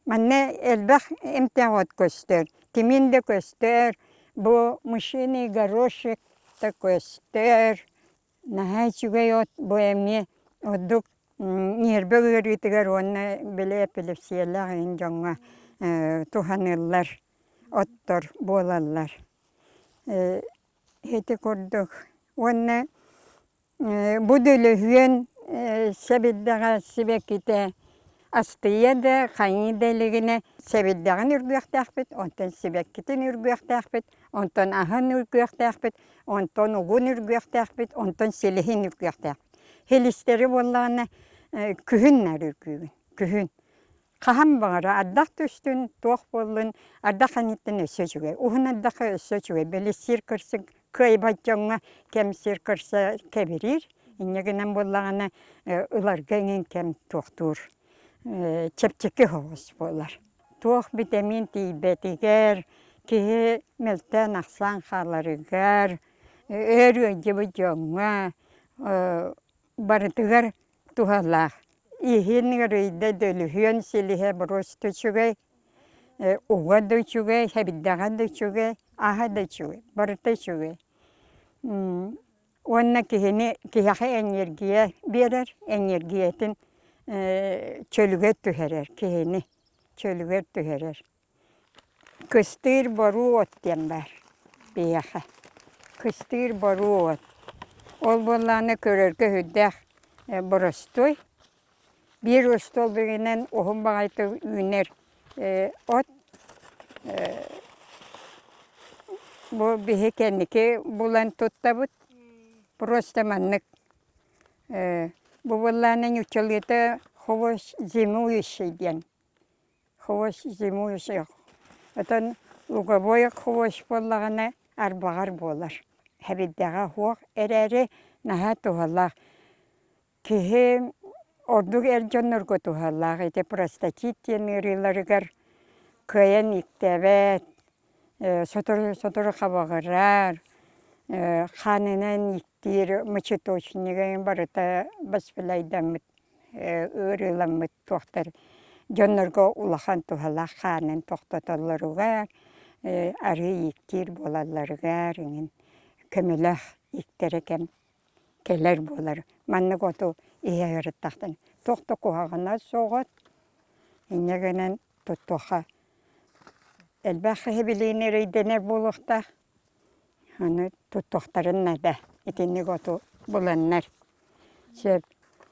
Манна элбэх эмтээх от көстөр, тимин да көстөр, бу мышиный горошек да көстөр. Наһаа үчүгэй от бу эмиэ ордук ньиэрбэ ыарыытыгар уонна били эпилепсиялаах иһин дьоҥҥо туһаныллар оттор буолаллар. Ити курдук уонна Бу дөлүһүөн сэбирдэҕэ сибэккитэ астыйа да, хайыы да илигинэ сэбирдэҕин үргүөхтээхпит, онтон сибэккитин үргүөхтээхпит, онтон аһын үргүөхтээхпит, онтон угун үргүөхтээхпит, онтон силиһин үргүөхтээхпит. Силистэри буоллаҕына күһүн наар үргүүгүн, күһүн. Хаһан баҕара ардах түстүн, туох буоллун, ардах кэнниттэн өссө үчүгэй. Уһун ардахха өссө үчүгэй. Били сир кырсын кыайбат дьоҥҥо кэм сир кырса кэбириир. Инньэ гынан буоллаҕына ыларга эҥин кэм туохтуур чэпчэки соҕус буолар. Туох битэмиин тиийбэтигэр, киһи мөлтөөн-ахсаан хааларыгар, өр ыалдьыбыт дьоҥҥо барытыгар туһалаах. Иһин ыарыйда дөлүһүөн силиһэ просто үчүгэй, уга да үчүгэй, сэбирдэҕэ да үчүгэй, аһа да үчүгэй, барыта үчүгэй. Уонна киһини киһиэхэ эньиэргийэ биэрэр, эньиэргийэтин чөлүгэр түһэрэр киһини, чөлүгэр түһэрэр. Кыстыыр боруу от диэн баар биһиэхэ. Кыстыыр боруу от. Ол буоллаҕына көрөргө сүрдээх боростуой. Биир остуолбугунан уһун баҕайытык үүнэр от. Бу биһи кэнники булан туттабыт. Просто маннык бу буоллаҕына нууччалыыта хвощ зимующий диэн Хвощ зимующий. Оттон луговой хвощ буоллаҕына арбаҕар буолар. Сэбирдэҕэ суох эрээри наһаа туһалаах. Киһи ордук эр дьоннорго туһалаах. Ити простатит диэн ыарыыларыгар кыайан ииктээбэт, сотору-сотору хабаҕырар, хаанынан ииктиир мочеточнига барыта баспылайдаммыт ыарыыламмыт туохтар дьоннорго улахан туһалаах хаанын тохтотоллоругар, арыы ииктиир буолалларыгар эҥин көмөлөөх ииктэрэ кэм кэлэр буолар. Маннык оту иһэ сырыттахтан туох да куһаҕана суоҕа, инньэ гынан туттуохха элбэх киһи билигин эрэйдэнэр буолуохтаах, аны туттуохтарын наада итинник оту буланнар. Сөп.